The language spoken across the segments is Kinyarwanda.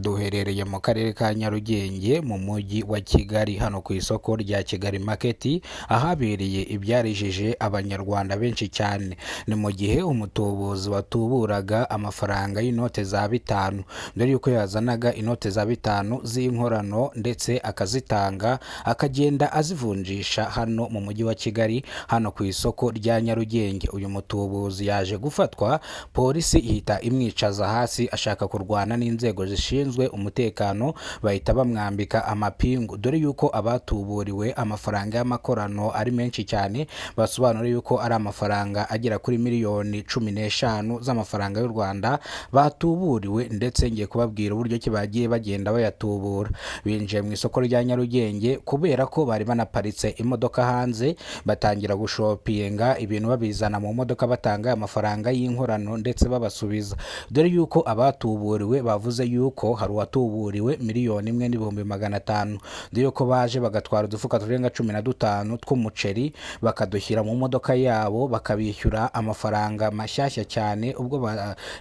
Duherereye mu karere ka Nyarugenge mu mujyi wa Kigali, hano ku isoko rya Kigali Market, ahabereye ibyarijije Abanyarwanda benshi cyane. Ni mu gihe umutubuzi watuburaga amafaranga y'inote za bitanu, mbere y'uko yazanaga inote za bitanu z'inkorano ndetse akazitanga, akagenda azivunjisha hano mu mujyi wa Kigali, hano ku isoko rya Nyarugenge. Uyu mutubuzi yaje gufatwa, polisi ihita imwicaza hasi, ashaka kurwana n'inzego zishinzwe umutekano, bahita bamwambika amapingu. Dore yuko abatuburiwe amafaranga y'amakorano ari menshi cyane, basobanura yuko ari amafaranga agera kuri miliyoni 15 z'amafaranga y'u Rwanda batuburiwe, ndetse ngiye kubabwira uburyo ki bagiye bagenda bayatubura. Binjiye mu isoko rya Nyarugenge kubera ko bari banaparitse imodoka hanze, batangira gushopinga ibintu babizana mu modoka, batanga amafaranga y'inkorano ndetse babasubiza. Dore yuko abatuburiwe bavuze yuko hari uwatuburiwe 1,500,000. Dore yuko baje bagatwara udufuka turenga 15 tw'umuceri, bakadushyira mu modoka yabo, bakabishyura amafaranga mashyashya cyane. Ubwo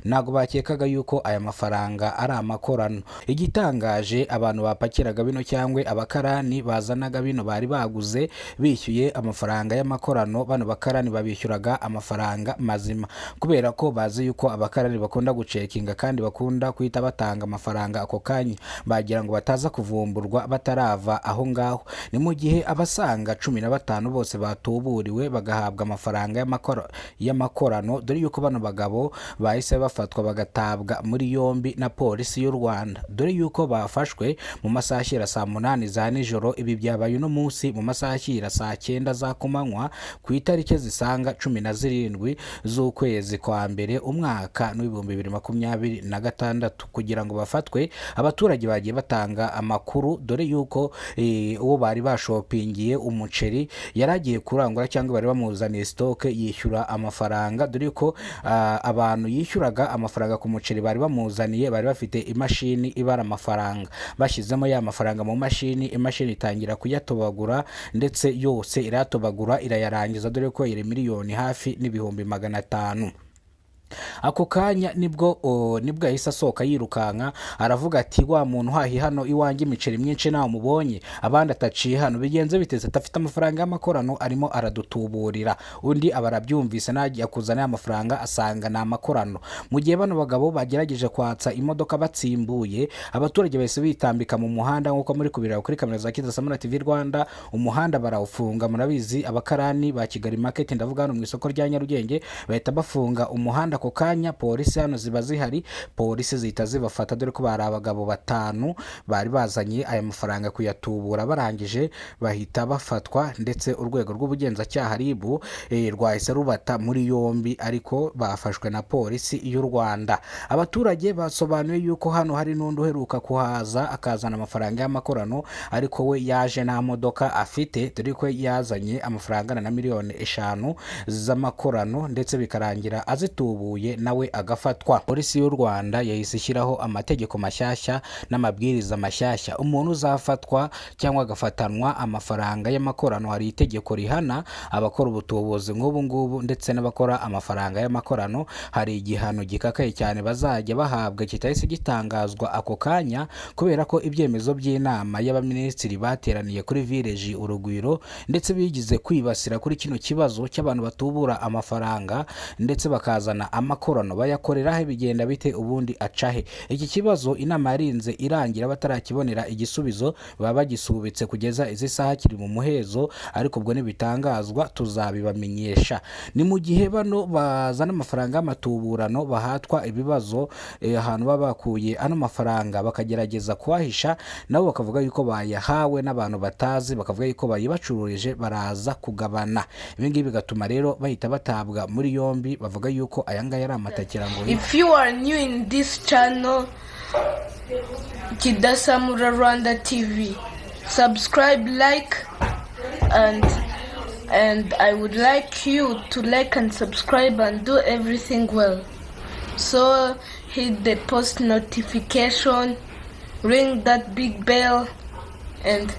ntabwo bakekaga yuko aya mafaranga ari amakorano. Igitangaje, abantu bapakiraga bino cyangwa abakarani bazanaga bino bari baguze bishyuye amafaranga y'amakorano, bano bakarani babishyuraga amafaranga mazima, kubera ko bazi yuko abakarani bakunda gucekinga kandi bakunda guhita batanga amafaranga ako kanya, bagira ngo bataza kuvumburwa batarava aho ngaho. Ni mu gihe abasaga 15 bose batuburiwe bagahabwa amafaranga y'amakorano. Dore yuko bano bagabo bahise bafatwa bagatabwa muri yombi na polisi y'u Rwanda. Dore yuko bafashwe mu masaha ashyira saa 8 za nijoro. Ibi byabaye uno munsi mu masaha ashyira saa 9 za kumanywa, ku itariki zisaga 17 z'ukwezi kwa mbere, umwaka w'2026. Kugira ngo bafatwe, abaturage bagiye batanga amakuru. Dore yuko uwo bari bashopingiye umuceri yari agiye kurangura cyangwa bari bamuzaniye stock, yishyura amafaranga. Dore yuko abantu yishyuraga amafaranga ku muceri bari bamuzaniye bari bafite imashini ibara amafaranga. Bashyizemo ya mafaranga mu mashini, imashini itangira kuyatobagura, ndetse yose irayatobagura irayarangiza. Dore ko yari miliyoni hafi n'ibihumbi 500. Ako kanya nibwo yahise asohoka yirukanka, aravuga ati: "Wa muntu uhahi hano iwanjye imiceri myinshi nawe mubonye, abandi ataciye hano, bigenze biteze adafite amafaranga y'amakorano, arimo aradutuburira." Undi aba arabyumvise, nagiye kuzana ya mafaranga asanga ni amakorano. Mu gihe bano bagabo bagerageje kwatsa imodoka batsimbuye, abaturage bahise bitambika mu muhanda, nk'uko muri kubireba kuri kamera za Kidasamura TV Rwanda. Umuhanda barawufunga. Murabizi, abakarani ba Kigali Market, ndavuga hano mu isoko rya Nyarugenge, bahita bafunga umuhanda ako kanya. Polisi hano ziba zihari, polisi zihita zibafata. Dore ko bari abagabo batanu bari bazanye aya mafaranga kuyatubura, barangije bahita bafatwa, ndetse urwego rw'ubugenzacyaha RIB rwahise rubata muri yombi, ariko bafashwe na polisi y'u Rwanda. Abaturage basobanuye yuko hano hari n'undi uheruka kuhaza akazana amafaranga y'amakorano, ariko we yaje nta modoka afite. Dore ko yazanye amafaranga angana na miliyoni 5 z'amakorano, ndetse bikarangira azitubuye nawe agafatwa. Polisi y'u Rwanda yahise ishyiraho amategeko mashyashya n'amabwiriza mashyashya. Umuntu uzafatwa cyangwa agafatanwa amafaranga y'amakorano, hari itegeko rihana abakora ubutubuzi nk'ubu ngubu ndetse n'abakora amafaranga y'amakorano. Hari igihano gikakaye cyane bazajya bahabwa kitahise gitangazwa ako kanya, kubera ko ibyemezo by'inama y'abaminisitiri bateraniye kuri Village Urugwiro, ndetse bigize kwibasira kuri kino kibazo cy'abantu batubura amafaranga ndetse bakazana amakorano, bayakorera he, bigenda bite, ubundi acahe. Iki kibazo inama yarinze irangira batarakibonera igisubizo, baba bagisubitse kugeza izi saha, kiri mu muhezo, ariko ubwo nibitangazwa tuzabibamenyesha. Ni mu gihe bano bazana amafaranga y'amatuburano bahatwa ibibazo ahantu baba bakuye ano mafaranga, bakagerageza kuhahisha, nabo bakavuga yuko bayahawe n'abantu batazi, bakavuga yuko bayibacururije baraza kugabana. Ibi ngibi bigatuma rero bahita batabwa muri yombi. Bavuga yuko aya ngaya ari amatakirangoyi. If you are new in this channel, Kidasamura Rwanda TV, subscribe, like, and I would like you to like and subscribe and do everything well. So hit the post notification, ring that big bell, and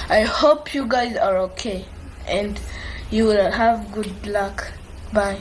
I hope you guys are okay and you will have good luck. Bye.